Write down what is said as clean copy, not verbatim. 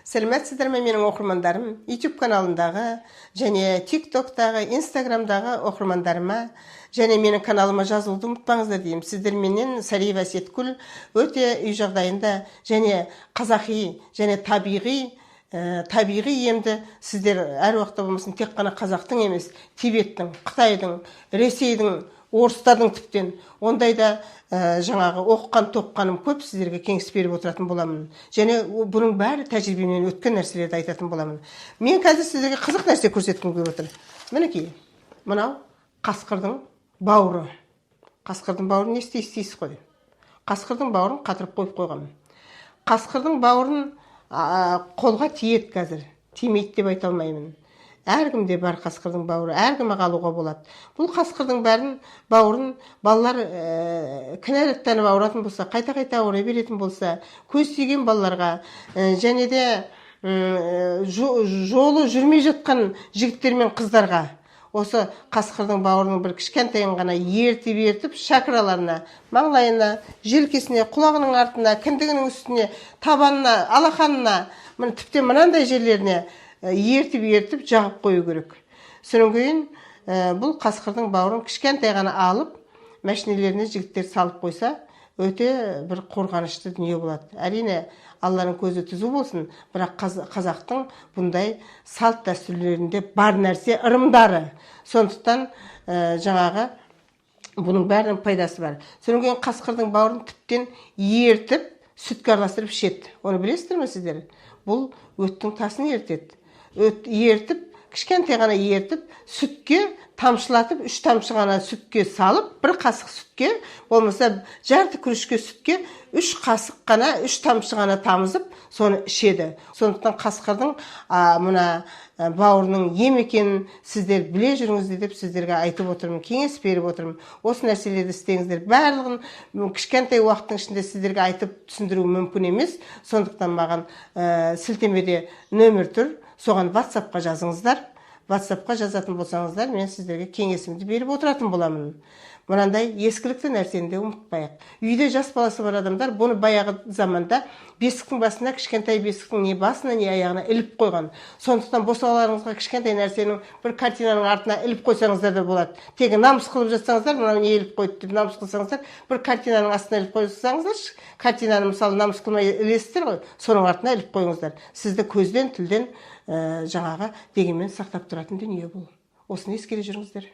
Сәлеметсіздер ме, менің оқырмандарым, YouTube каналындағы және TikToктағы, Instagramдағы оқырмандарыма және менің каналыма жазылуды ұмытпаңыздар деймін. Сіздерменен Сариева Әсеткүл. Өте үй жағдайында және қазақи және табиғи емді сіздер әр уақытта болмасын, тек қана қазақтың емес, Тибеттің, Қытайдың, Ресейдің, орыстардың, тіптен ондайда жаңағы оқыған тоққаным көп, сіздерге кеңес беріп отыратын боламын. Және бұның бәрі тәжірибемен өткен нәрселерді айтатын боламын. Мен қазір сіздерге қызық нәрсе көрсеткім келіп отыр. Мінекей, мынау қасқырдың бауыры. Қасқырдың бауырын не істейсіз дейсіз ғой. Қасқырдың бауырын қатырып қойып қойғанмын. Қасқырдың бауырын қолға тиеді, қазір тимейді деп айта алмаймын. Әркімде бар қасқырдың бауыры, әркім ақ алуға болады. Бұл қасқырдың бәрін, бауырын балалар кінәраттанып ауыратын болса, қайта қайта ауыра беретін болса, көз тиген балаларға және де жолы жүрмей жатқан жігіттер мен қыздарға осы қасқырдың бауырының бір кішкентайын ғана ертіп ертіп чакраларына, маңлайына, желкесіне, құлағының артына, кіндігінің үстіне, табанына, алақанына, міне, тіптен мынандай жерлеріне ертіп ертіп жағып қою керек. Содан кейін бұл қасқырдың бауырын кішкентай ғана алып, мәшинелеріне жігіттер салып қойса, өте бір қорғанышты дүние болады. Әрине, Алланың көзі түзу болсын, бірақ қазақтың бұндай салт дәстүрлерінде бар нәрсе, ырымдары. Сондықтан жаңағы бұның бәрінің пайдасы бар. Содан кейін қасқырдың бауырын тіптен ертіп, сүтке араластырып ішеді. Оны білесіздер ме сіздер? Бұл өттің тасын ертеді. Өт ертіп, кішкентай ғана ертіп, сүтке тамшылатып, үш тамшы ғана сүтке салып, бір қасық сүтке, болмаса жарты күрішке сүтке үш қасық қана, үш тамшы ғана тамызып, соны ішеді. Сондықтан қасқырдың мына бауырының ем екенін сіздер біле жүріңіздер деп сіздерге айтып отырмын, кеңес беріп отырмын. Осы нәрселерді істеңіздер. Барлығын кішкентай уақыттың ішінде сіздерге айтып түсіндіру мүмкін емес. Сондықтан маған сілтемеде нөмір тұр, соған Ватсапқа жазыңыздар. Ватсапқа жазатын болсаңыздар, мен сіздерге кеңесімді беріп отыратын боламын. Мынандай ескілікті нәрсені де ұмытпайық. Үйде жас баласы бар адамдар бұны баяғы заманда бесіктің басына, кішкентай бесіктің не басына, не аяғына іліп қойған. Сондықтан босағаларыңызға кішкентай нәрсенің, бір картинаның артына іліп қойсаңыздар да болады. Тегі намыс қылып жатсаңыздар, мынау не іліп қойды деп намыс қылсаңыздар, бір картинаның астына іліп қойсаңыздаршы. Картинаны, мысалы, намыс қылмай ілесіздер ғой, соның артына іліп қойыңыздар. Сізді көзден, тілден жаңағы дегенмен сақтап тұратын дүние бұл. Осыны ескере жүріңіздер.